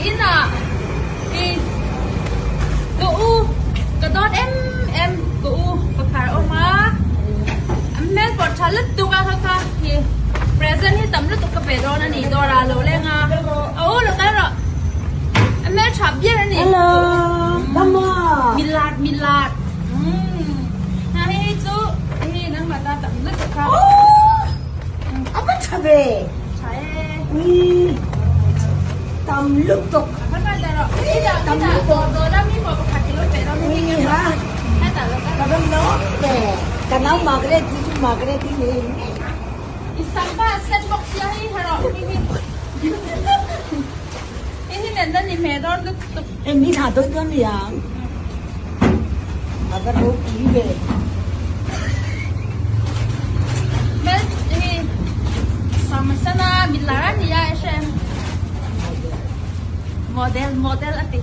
inah i ka u ka dawt em em ka u pakhar a awm a a hmel pawh tha lutuk a kha kha hi present hi tam lutuk ka pe dawn a ni dawr ah a lo leng a a u lo kal rawh a hmel tha ber a ni Hello come on milat milat umm ha hei hi chu hei nangmah ta tam lutuk kha. A va tha ve. Tha e. Ui tam lutuk. Tam lutuk. Ui ha. Ka va lawm ve. Ka nau Margaret hi chu Margaret hi ni. I samba sen bawk sia hi haraw hi hi. Hi hi nen nan ni hme dawn lutuk. Hei mi tha dawn dawn niang. A va ropui ve. Mel hi sama sana milar a nia e hrem. Model model a ti.